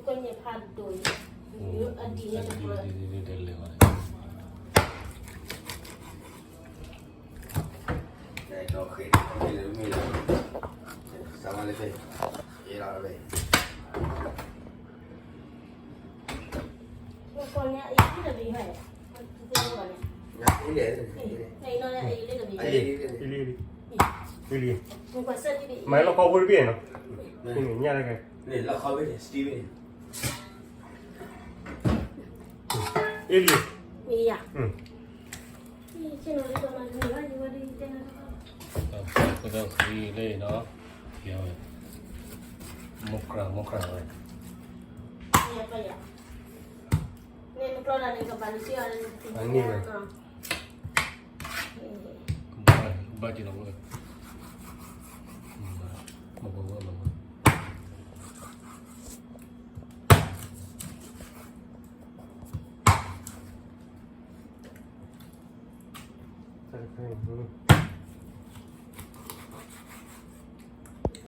ကညဖးဒိၣ်, အဒံၣ်န့ၣ်တပှဲၤ, ဒ်လဲၣ်ဂီၢ်န့ၣ်, မၤလီၤခီဖိတဘ့ၣ်နီၤ, ညါတဂၤ, အ့လံ, မ့ၢ်ယၤ, ကဒီးဃံလၢနီၤ, မူကြၢ်မူကြၢ်ဝဲ, န့ၣ်ဝဲ, ဘၣ်က့ၤလီၤဝဲ, မ့ၢ်ဝဲ, တၢ်တခါအံၤ,